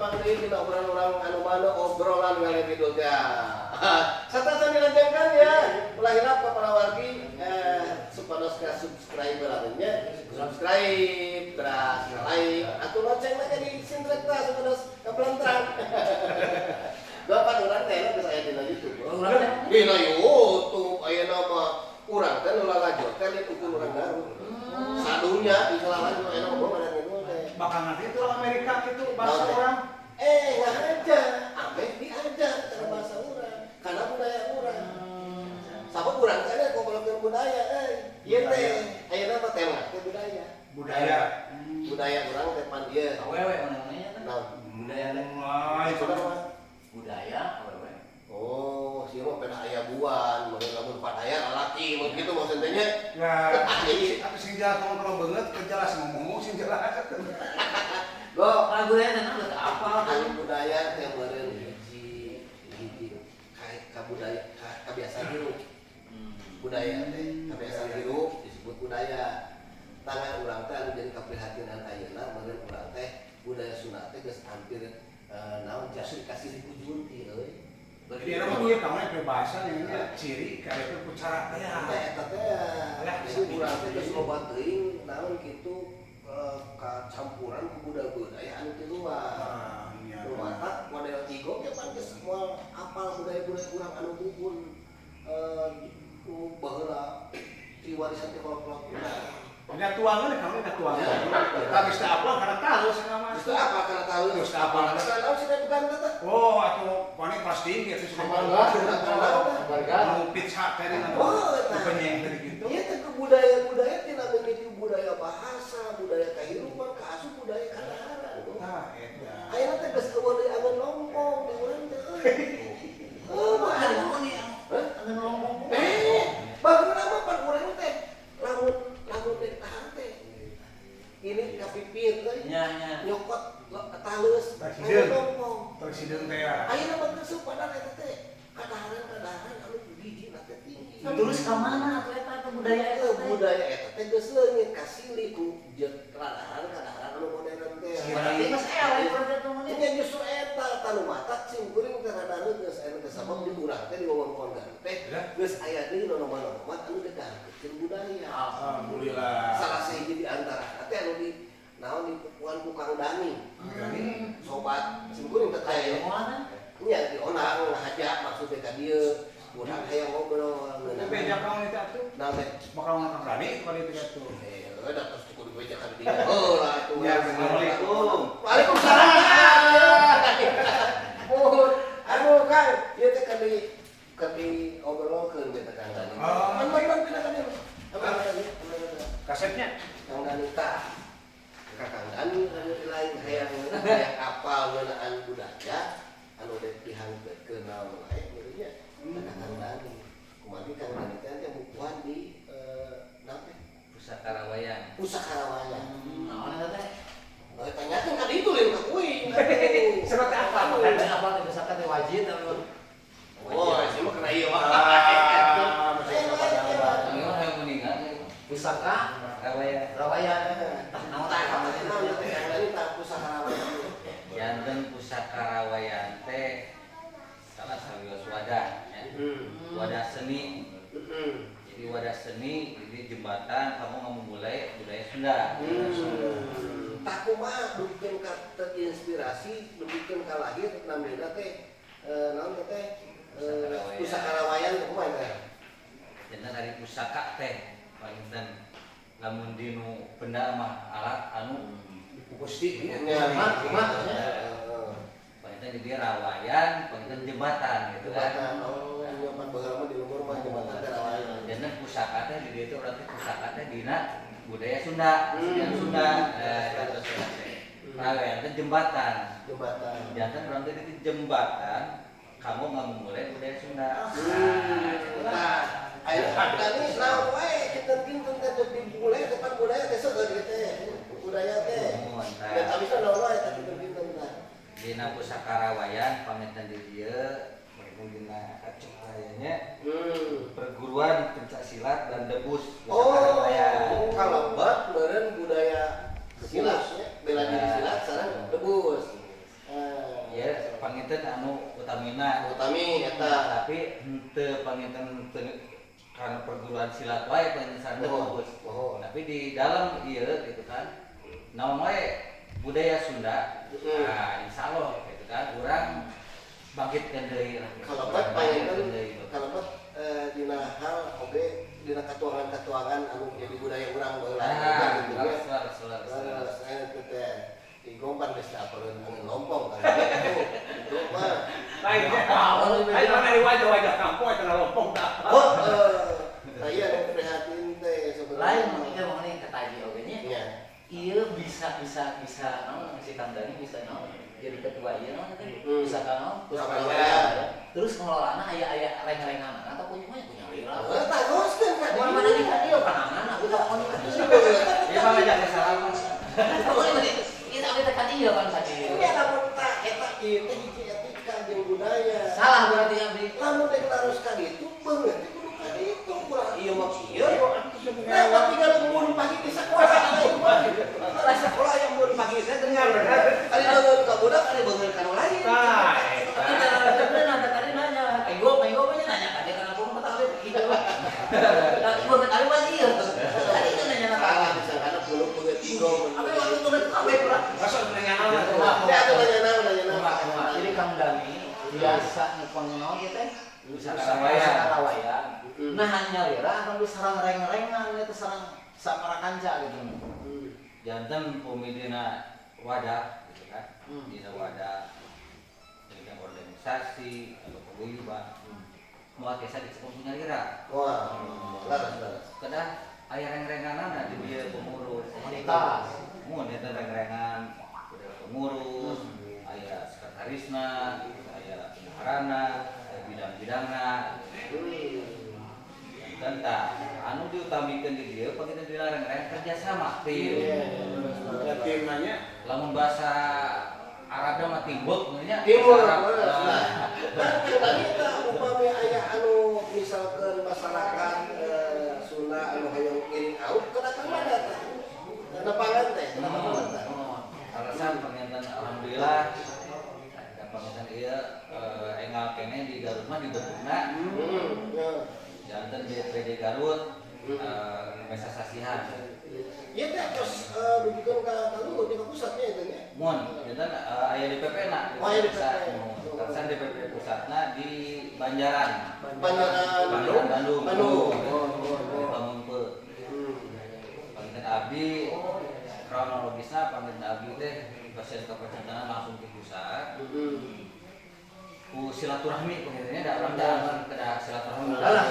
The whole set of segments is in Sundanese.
tepang deui dina obrolan urang anu mana obrolan ngalor ngidul teh. Sateuacan dilajengkeun ya. Ulah hilap ka para wargi supados ka subscribe nya. Subscribe, terus like, atuh loncengna jadi sindrek tah supados kapelentrang. Bapak urang teh geus aya dina YouTube. Urang teh? Dina YouTube ayeuna mah urang teh nu lalajo teh lieur ukur urang Garut. Sadunya di lalajo ayeuna mah ngaran ngidul teh. Bakal ngerti itu orang Amerika gitu bahasa Naon teh? Orang. Eh, ngajar, ameh diajar cara bahasa urang. Karena budaya urang. Sabab urang teh ngobrolkeun budaya euy. Ieu teh ayeuna mah tema teh budaya. Budaya. Budaya urang teh pan ieu. Awewe mana-mananya teh. Naon? Budaya teh. Wah, itu mah. Budaya awewe. Oh, sih mah pada aya buan, meureun lamun pada aya lalaki, mun kitu maksudnya nya. Ya, tapi sing jelas ngomong kalau banget, jelas ngomong sing jelas. Go, Ah, budaya teh naon apa? Anu budaya teh meureun hiji hiji ka budaya ka kabiasaan hirup. Budaya teh kabiasaan hirup disebut budaya. Tangan urang teh anu jadi kaprihatinan ayeuna meureun urang teh budaya Sunda teh geus hampir naon jasa dikasih di kujunti euy. Jadi orang mah kamu yang kebebasan yang ini ciri kayak itu cara ya. Teh eta teh jadi urang teh geus loba teuing naon kitu kacampuran ku budaya-budaya anu ti luar. Ah, iya. Nu matak model Igo ge pan geus moal apal budaya-budaya urang anu buhun nu baheula ti warisan ti kolot-kolot urang. Punya tuangan, kamu punya tuangan. Ya. Tapi geus teu apa karena tahu sama mas. Geus teu apa karena tahu. Geus teu apa. Karena tahu sih bukan teh. Oh, atau paling pasti gitu sih. Hamburger. Mau pizza tadi Oh, eta. Penyeng tadi gitu. Iya teh ke budaya-budaya tina mimiti budaya bahasa, budaya kehidupan, kaasup budaya kadaharan. Nah, eta. Ayeuna teh geus euweuh deui angeun lompong di urang teh euy. Oh, mah Hah? Angeun lompong. Eh, baheula mah pan urang teh lamun lamun dek tahan teh. Ini kapipir euy. Nya nya. Nyokot taleus Presiden. angeun lompong. Presiden teh ya. Ayeuna mah geus padahal eta teh kadaharan-kadaharan anu gizina teh tinggi. Terus ka mana atuh eta teh budaya eta Eh, teh? Budaya eta teh geus leungit kasilih ku jeung kadaharan-kadaharan anu modern teh. Berarti geus eleh berarti atuh mah. Nya justru eta tanu matak sim kuring teh rada geus aya geus sabab di urang teh di wewengkon Garut teh Ya. geus aya deui nonoman-nonoman anu didahkeun budaya. Alhamdulillah. Salah sahiji di antara teh anu di naon dipupuan ku Kang Dani. Dani. Sobat sim kuring teh Aya teh. mana? Nya dionang ngahaja maksudnya ka dieu. Urang hayang ngobrol Tapi beja kamu itu atuh. Nah teh Bakal ngomong Kang Dani kalau itu atuh. eh udah terus kudu bejakan dia. Oh lah atuh. Ya, Assalamualaikum. Waalaikumsalam. Mohon, aduh Kang, ieu teh keur di obrolkeun teh Kang Dani. Oh. Man man man pindah ka dieu. Apa Kang Dani? Kasetnya. Kang Dani tah. Ka Kang Dani anu lain hayang hayang apal ngeunaan budaya anu dek dihangkeutkeun naon wae gitu nya. Ka Kang Dani. Kumaha Kang Dani teh teh bukuan di naon teh? Pusaka Rawayan. Pusaka Rawayan. Naon eta teh? Oh, tanyakeun ka ditu lain ka kuing. Seperti apa? Kan apa teh pusaka teh wajib tapi Oh, sih mah kena ieu mah. Ah, masih Ini mah yang meninggal. Pusaka Rawayan. Rawayan. Tah naon teh? Tah, naon teh Kang Dani tah Pusaka Rawayan. Janten Pusaka Rawayan teh salah satu wadah ya. Wadah seni. Jadi wadah seni, jadi jembatan kamu nggak memulai budaya Sunda. Tah kumaha dugikeun ka terinspirasi, dugikeun ka lahir namina teh naon teh teh Pusaka Rawayan teh kumaha teh? Janten ari pusaka teh panginten lamun dinu benda mah alat anu Gusti. Nya, kumaha nya? Heeh. Panginten jadi rawayan, panginten jembatan gitu kan. Jembatan, oh, nya pan baheula mah di lembur mah jembatan teh rawayan. Janten pusaka teh di dieu teh berarti pusaka teh dina budaya Sunda, kesenian Sunda, gitu teh. Rawayan teh jembatan. Jembatan. Janten berarti itu jembatan kamu nggak memulai budaya Sunda. Nah, gitu lah. Nah, ayo tadi naon wae kinten-kinten teh dimulai depan budaya teh seueur ieu teh. Budaya teh. Muhun, tah. Da tapi kan naon wae teh kinten-kinten tah. Dina Pusaka Rawayan panginten di dieu panginten dina acaranya perguruan pencak silat dan debus Pusaka Oh, Rawayan. kalebat meureun budaya silat ya, bela diri silat sareng debus. Eh, panginten anu utamina. Utami eta. Tapi henteu panginten teu karena perguruan silat wae panginten sareng Oh, fokus. oh. Tapi di dalam ieu gitu kan, naon wae budaya Sunda, nah insya Allah gitu kan, urang bangkitkan deui lah. Kalebet Bangkitkeun panginten deui. Kalebet dina hal oge dina katuangan-katuangan anu jadi budaya urang baheula. Nah, gitu nya. leres, leres, leres, leres. Leres, eta teh. Igompan geus apaleun anu lompong kan gitu. Itu mah. Lain. Lain mana di wajah-wajah kampung eta lompong tah. Oh, saya nu prihatin teh sebenarnya. Lain mungkin mengenai ketaji oge nya. Nya. Iya, bisa bisa bisa naon si Kang Dani bisa naon jadi ketua ieu naon teh pusaka naon? Pusaka Rawayan. Terus ngelolana aya aya reng-rengan atau punya mah punya lira. Heuh, tagoskeun ka Mana mana di ka dieu panangan aku tak mau ka dieu. Iya mah ngajak salaman. Pokoknya kita abdi teh ka dieu kan ka dieu. Ini lamun tah eta ieu teh hiji etika jeung budaya. Salah berarti abdi. Lamun dek narus ka ditu beungeut teh kudu ka ditu kurang ieu mah kieu. Nah, tapi kalau mun pagi di sekolah lain mah. Di sekolah yang mun pagi teh dengar bener. Ari beungeut ka budak, ari beungeut ka nu lain. Tah. Tapi bener tadi nanya, ayo ayo aja nanya ka dia kana pun kata abdi gitu. Nah, ieu beungeut abdi mah ieu. Tadi kan nanya Salah disangkana kudu beungeut ingo. Abdi waktu tulis kabeh kurang. Masuk nanya naon atuh. Teh atuh nanya naon nanya naon. Jadi Kang Dani biasa ngepon naon ieu teh? Pusaka Pusaka Rawayan. Rawayan. Nah, hanya lira akan bisa sarang reng-rengan itu sarang samarakanca gitu. Janten pemidina wadah gitu kan. Dina wadah dina organisasi atau paguyuban. Moal tiasa disebut punya lira. Wah, laras laras. Kedah aya reng-renganana di dieu pengurus. Komunitas. Mun eta reng-rengan udah pengurus, aya sekretarisna, aya bendaharana, aya bidang-bidangna. Janten tah anu diutamikeun di dieu panginten dina reng-reng kerjasama tim. Ya tim nanya. Lamun bahasa Arabna mah teamwork nya. Teamwork, Arab, leres. nah. Nah, tadi tah upami aya anu misalkeun masyarakat Sunda anu hoyong ngiring aub kedah ka mana tah? Nepangan teh, nepangan tah. Alasan panginten alhamdulillah da panginten ieu enggal keneh di Garut mah dibentukna Ya. janten DPD Garut mesa sasihan. Ieu teh tos dugikeun ka kaluhur di ka pusatnya itu nya. Mun janten aya DPP na Oh, aya DPP. Alasan DPP pusatna di Banjaran. Banjaran. Bandung. Bandung. Bandung. Di Pamumpeu. Panginten abdi kronologisna panginten abdi teh pasien kepercantaan langsung ke pusat. Ku silaturahmi pangintennya da urang teh kedah silaturahmi. Alah,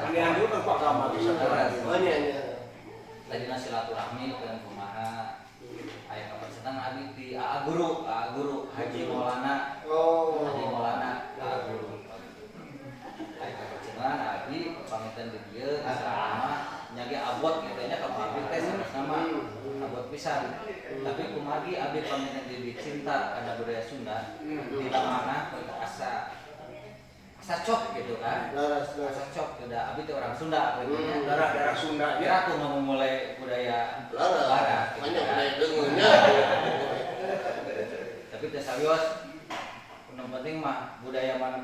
Panggilan dulu kan ku agama bisa. Oh nya nya. Tadina silaturahmi dengan kumaha aya kapercantaan abdi di AA Guru, AA Guru Haji Maulana. Oh. Haji Maulana AA Guru. Aya kapercantaan abdi panginten di dieu sama nyage abot gitu nya ka abdi teh sama-sama abot pisan. Tapi kumargi abdi panginten di cinta kana budaya Sunda di mana asa asa cok gitu kan. Laras laras. Asa cok tidak abdi teh orang Sunda gitu nya. Darah-darah Sunda Kira ya. aku nggak memulai budaya Laras. barat gitu Banyak kan. budaya deungeunnya. Tapi teh sawios nu penting mah budaya mana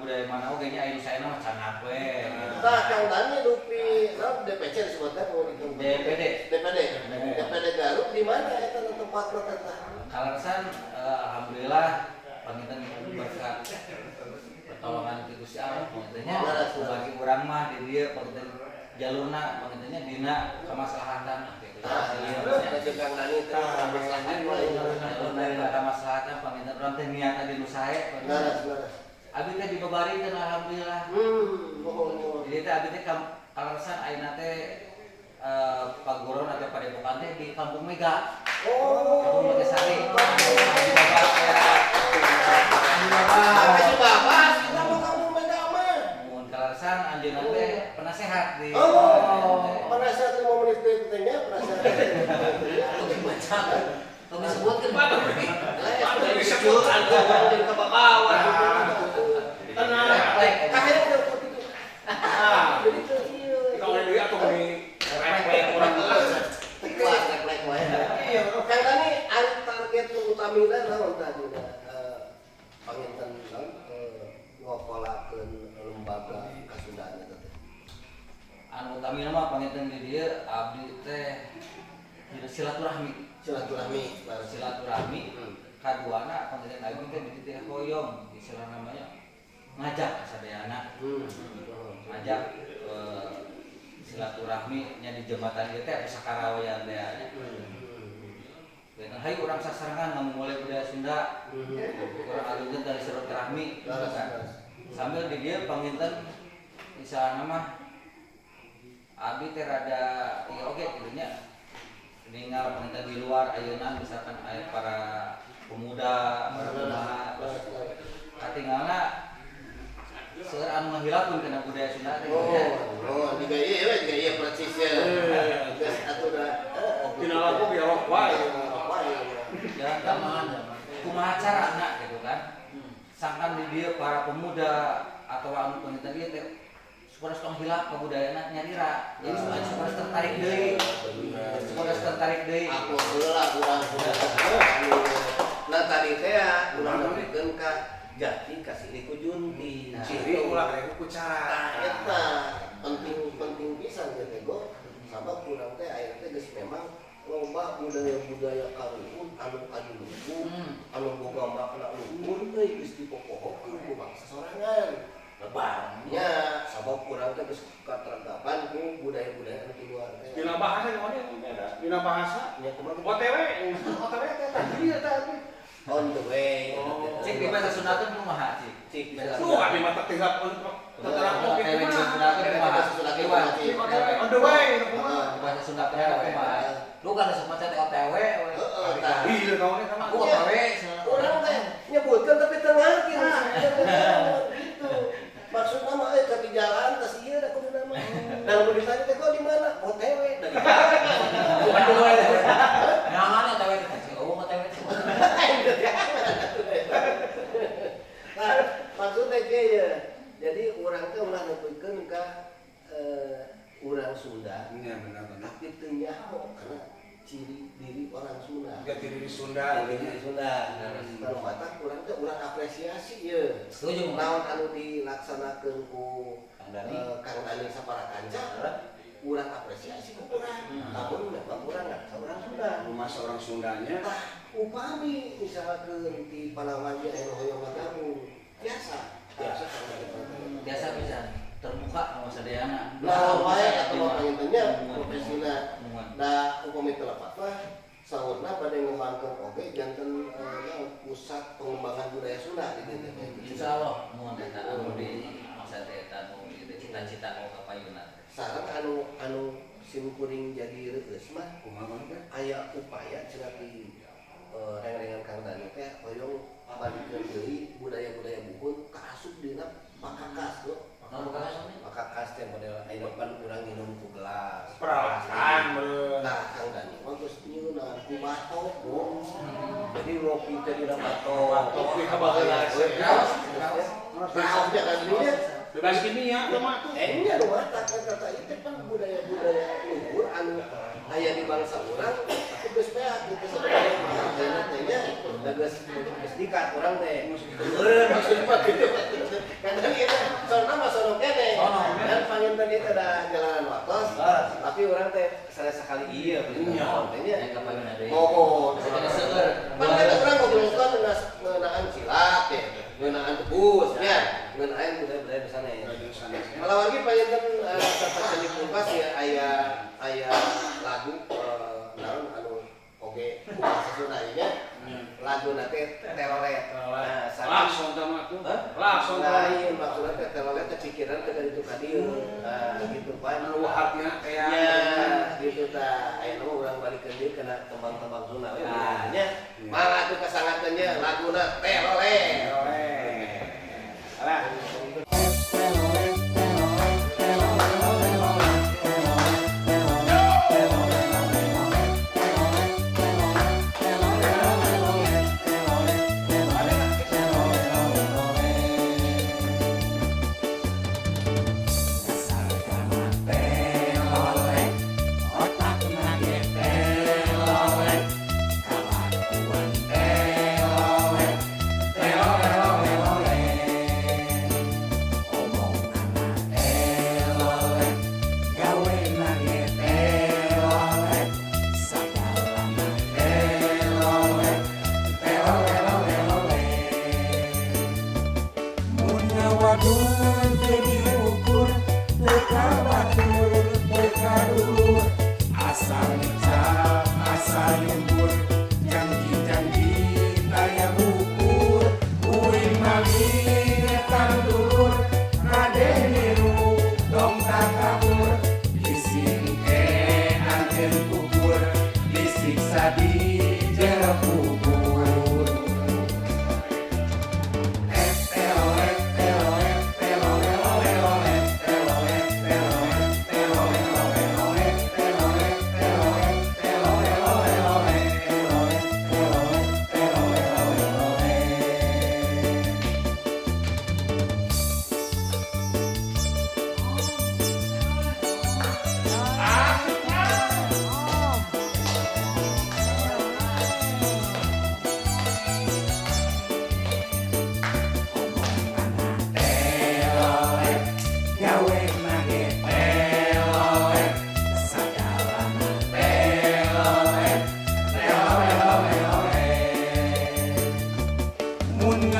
oge nya aya nu saena mah candak we. Tah Kang Dani dupi naon DPC disebutnya kalau di DPD. DPD. DPD Garut di mana eta tempatna teh tah? Kaleresan alhamdulillah panginten berkat pertolongan ti Gusti Allah pangintennya Leres, leres. bagi urang mah di dieu panginten jalurna pangintennya dina kamaslahatan gitu. Tah, Iya, jeung Kang Dani teh maslahat wae. Jalurna dina kamaslahatan panginten urang teh niatna di nu sae. Laras laras. Abi teh dibabarikeun alhamdulillah. Mohon mohon. Jadi teh abi teh kaleresan ayeuna teh paguron atau padepokan teh di Kampung Mega. Oh. Kampung Megasari. Haji Baba ya. Haji Baba. Haji Baba, kita mau Kampung Mega mah. Mun kaleresan anjeunna teh penasehat di Oh, penasehat 5 menit deui teh nya penasehat. Tong dibaca. Tong disebutkeun. Disebut atuh. Jadi ke bawah. Tenang. Kahayang udah gitu. Ah. Jadi teu ieu. Kalau deui atuh meni rek urang. Kuat rek wae. Iya, Kang Dani ari target nu utamina naon tadi? Panginten naon ngokolakeun lembaga kasundaan eta teh? Anu utamina mah panginten di dieu abdi teh dina silaturahmi. Silaturahmi. Silaturahmi. Kaduana panginten abdi teh di dieu hoyong istilah namanya ngajak sadayana. Ngajak silaturahmi nya di jembatan ieu teh pusaka rawayan teh nya. Dan hayu urang sasarengan ngamumule budaya Sunda. Urang alungkeun dari silaturahmi gitu kan. Sambil di dieu panginten misalna mah abdi teh rada ieu oge kitu nya, ningal panginten di luar ayeuna misalkan aya para pemuda, para kumaha, katingalna seueur anu ngahilapkeun kana budaya Sunda teh gitu nya. Oh, jiga ieu we, jiga ieu persis ya. Geus atuh da. Dina lagu ge rok wae. Wae. Jangan Zaman, zaman. Kumaha carana gitu kan. Sangkan di dieu para pemuda atau anu panginten ieu teh supaya tong hilap kebudayaan nyalira. Jadi supaya supaya tertarik deui. Supaya tertarik deui. Aku heula urang sudah. Nah, tadi teh ya urang nepikeun ka jati kasilih ku junti. Nah. Ciri ulah kayak ku cara. Tah, eta penting penting pisan gitu go. Sabab urang teh ayeuna teh geus memang loba budaya-budaya karuhun anu adiluhur, anu boga makna luhur euy geus dipopohokeun ku bangsa sorangan. Lebar. Nya, sabab urang teh geus katergapan ku budaya-budaya anu di luar teh. Dina bahasa gimana ya? Beda. Dina bahasa. Nya kumaha? OTW, OTW teh tadi ieu teh. On the way. Oh. Cik di bahasa Sunda teh kumaha cik? Cik. Bahasa Tuh, Sunda. abi mah tinggal tetap OTW di bahasa Sunda teh kumaha? Bahasa Sunda teh Iwan. kumaha, Cik? On the way, kumaha? Di bahasa Sunda teh kumaha? Lu kan resep maca OTW we. Heeh, tah. Iya, kawannya sama. Aku OTW. Urang teh nyebutkeun tapi teu ngarti gitu. Maksudna mah euy tapi jalan tas ieu da kudu mah. Dan mun ditanya teh kok di mana? OTW da di jalan. Bukan dulu ya. Nyangan OTW teh. Oh, OTW. Nah, maksudnya kieu ya. Jadi urang teh ulah nepikeun ka urang Sunda Iya, benar benar. tapi teu nyaho karena ciri diri orang Sunda. Jati diri Sunda. Ciri diri Sunda. Kalau mata urang teh urang apresiasi ye. Setuju. Naon anu dilaksanakeun ku Kang Dani. Kang Dani sapara kanca, urang apresiasi ku urang. Namun memang urang nggak urang Sunda. Rumah seorang Sundanya. Tah, upami misalkan di Palawannya anu hoyong ngagabung, biasa, biasa Kang Dani. Biasa bisa terbuka sama sadayana. Nah, wae atau mah pangintennya profesina. Muan. Da upami teu lepat mah saurna bade ngembangkeun oge janten naon, pusat pengembangan budaya Sunda di dieu teh. Insya Allah muan eta anu di masa teh eta anu ieu teh cita-cita kau kapayunan. Sareng anu anu sim kuring jadi reueus mah Kumaha teh? Aya upaya cenah di reng-rengan Kang Dani teh hoyong balikeun deui budaya-budaya buhun kaasup dina pakakas tuh. Nah, bukan ini. Pakakas teh model ayeuna pan urang nginum ku gelas. Peralatan meureun. Nah, Kang Dani mah geus nyieunaan ku batok, Bu. Jadi ngopi teh dina batok. Batok di kabaheula. Raos, raos ya kan dinya. Bebas kimia mah tuh. Eh, nya nu matak kan kata ieu teh pan budaya-budaya luhur anu aya di bangsa urang, tapi geus beak gitu sebenarnya mah ayeuna teh nya da geus geus dikat urang teh. Eureun maksudna mah gitu. Kan tadi eta soalna mah sono kene. Sono. Kan panginten ieu teh da jalanan waktos, tapi urang teh sanes sakali ieu Iya. teh nya. Yang kapayunan deui. Mohon. Jadi seueur. Pan kan urang ngobrolkeun ngeunaan silat ya, ngeunaan tebus nya, ngeunaan budaya-budaya sanes. Malah lagi panginten tata candi pungkas ya aya aya lagu naon anu oge bahasa Sunda ieu nya. Lagu teh telolet. Nah, saking Langsung teh mah tuh. Hah? Langsung. Lain maksudnya teh telolet teh pikiran teh dari itu ka dieu. Nah, gitu pan. Anu haknya kayak Ya, gitu tah. Ayeuna mah urang balikeun deui kana tembang-tembang Sunda we. Nah. Nya. Malah tuh kasangakeun nya laguna telolet. Telolet. Alah. Otak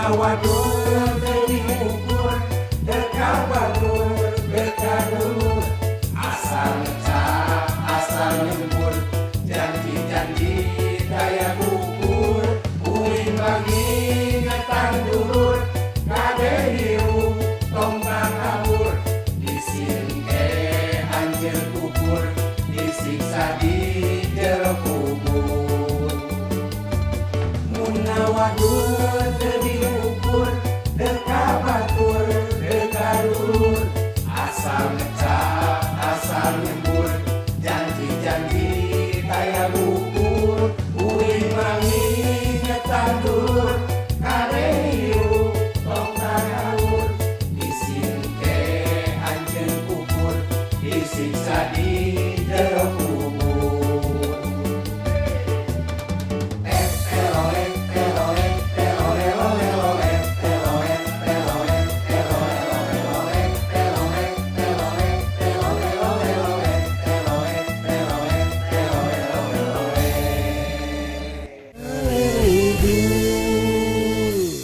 Mun wadul teu diukur, teu ka batur, teu ka dulur. Asal ngecap, asal nyembur, janji-janji daya gugur. Uing mangingetan dulur, kade hirup tong takabur. Bisi engke anjeun kubur, disiksa di jero kubur. Mun wadul.